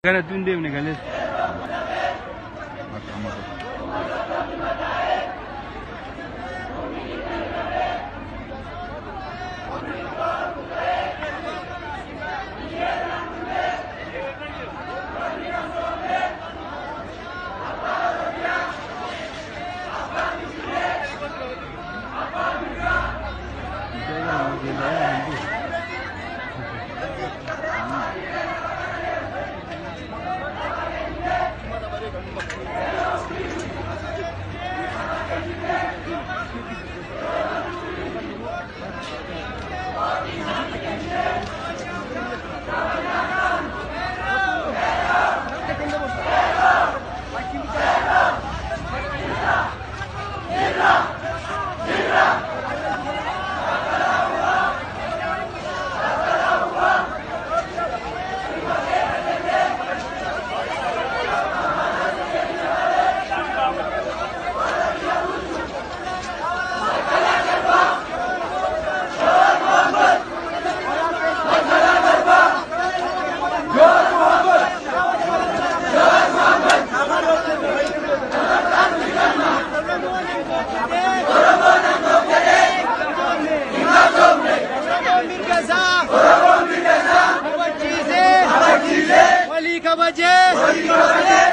Kanatti hin deemne galeessa.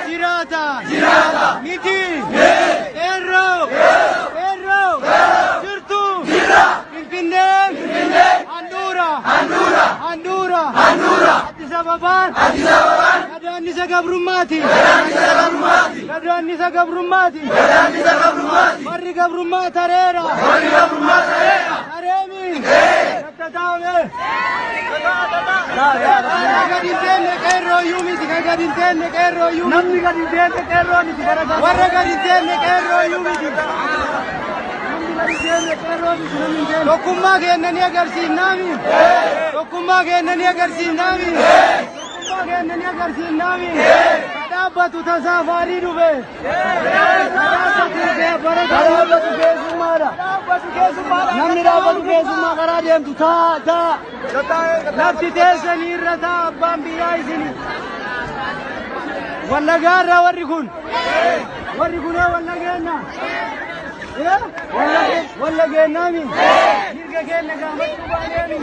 Jirata, miti, Erro, Erro, Jirtu, Finfinnee, Handhuura, Handhuura, Addis Ababaan, Gadaannisa Gabrummaati, Gadaannisa Gabrummaati, Warri Gabrummaa tareera, Tareemi, Tattataame, gadi hin teenne qeerroo iyyuu miti, kan gadi hin teenne qeerroo iyyuu miti. Namni gadi hin teenne qeerroo miti. Warra gadi hin teenne qeerroo iyyuu miti. Namni gadi hin teenne qeerroo miti, namni hin teenne. Tokkummaa keenya ni agarsiifnaami. Tokkummaa keenya ni agarsiifnaami. Tokkummaa keenya ni agarsiifnaami. Dhaabbatu tasaafarii dhufe. Dhaabbatu keessummaadha. Namni dhaabbatu keessummaa karaa deemtu taa taa. Lafti teessanii irra taa abbaan biyyaa isini. Wallagaarraa warri kun. Warri kunoo wallageenna. Wallageennaami. Mirga keenya gaafachuu baaneemi.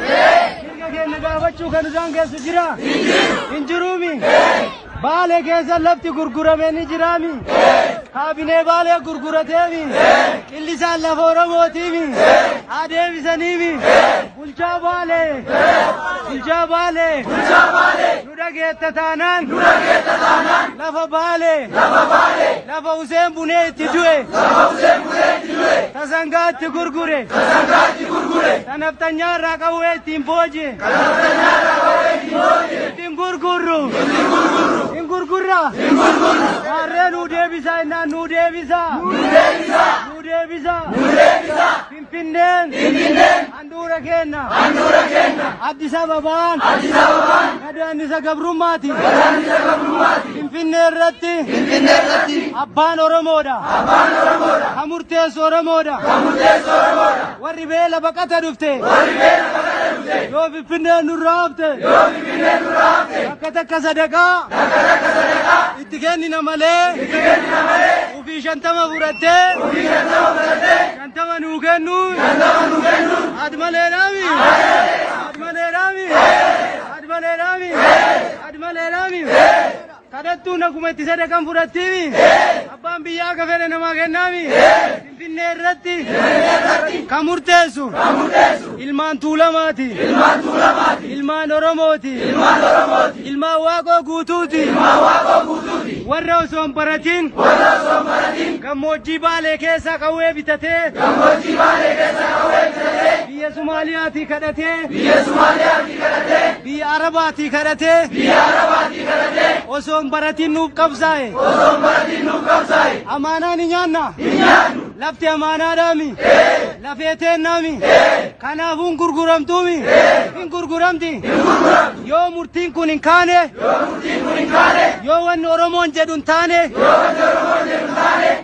Mirga keenya gaafachuu kan isaan keessa jira. Hin jiruumi. Baalee keessa lafti gurgurame ni jiraami. Kaabinee Baalee gurgurateemi. Qillisaan lafa Oromootiimi. Adeebisaniimi. Bulchaa Baalee. Bulchaa Baalee. Nu dhageetta taanaan. Lafa Baalee. Lafa Huseen Bunee itti du'e. Tasangaa itti gurgure. Tanaftanyaa irraa qawwee ittiin booji'e. Ittiin gurgurru. Hin gurgurra. Harree nuu deebisaa innaan nuu deebisaa. Nuu deebisaa. Finfinneen. Handhuura keenya. Addis Ababaan. Gadaannisa Gabrummaati. Finfinnee irratti. Abbaan Oromoodha. Kan murteessu Oromoodha. Warri beela baqata dhufte. Yoo Finfinneen nurraa hafte. Takka takka sadaqaa. Itti kennina malee. Ufii 50 fudhattee. 50 nuu kennu. Ati malee dhaami. Ati malee dhaami. Ati malee dhaami. Ati malee dhaami. Kadhattuun akkuma itti sadaqan fudhattiimi. Abbaan biyyaa akka fedhe namaa kennaami. Finfinnee irratti. Kan murteessu. Ilmaan Tuulamaati. Ilmaan Oromooti. Ilmaan Waaqoo guutuuti. Warra osoo hin baratin. Gammoojjii Baalee keessaa qawwee bitatee. Biyya Sumaaliyaatii kadhatee. Biyya Arabaatii kadhatee. Osoo hin baratin nuuf qabsaa'e. Amaanaa ni nyaanna. Lafti amaanaadhaami. Lafee teennaami. Kanaafuu hin gurguramtuumi. Hin gurguramti. Yoo murtiin kun hin kaane. Yoo wanni Oromoon jedhu hin taane.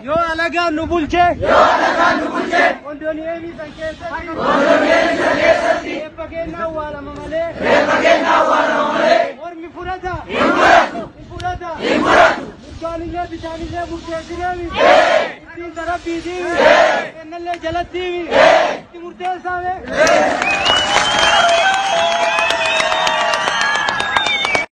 Yoo alagaan nu bulche. Kondooniyeemii san keessatti. Reeffa keenya awwaalama malee. Ormi fudhata. Hin fudhatu. Murata. Mirgaanillee bitaanillee murteessineemi. Ittiin tarabbiitiimi. Kennallee jalattiimi. Itti murteessaame.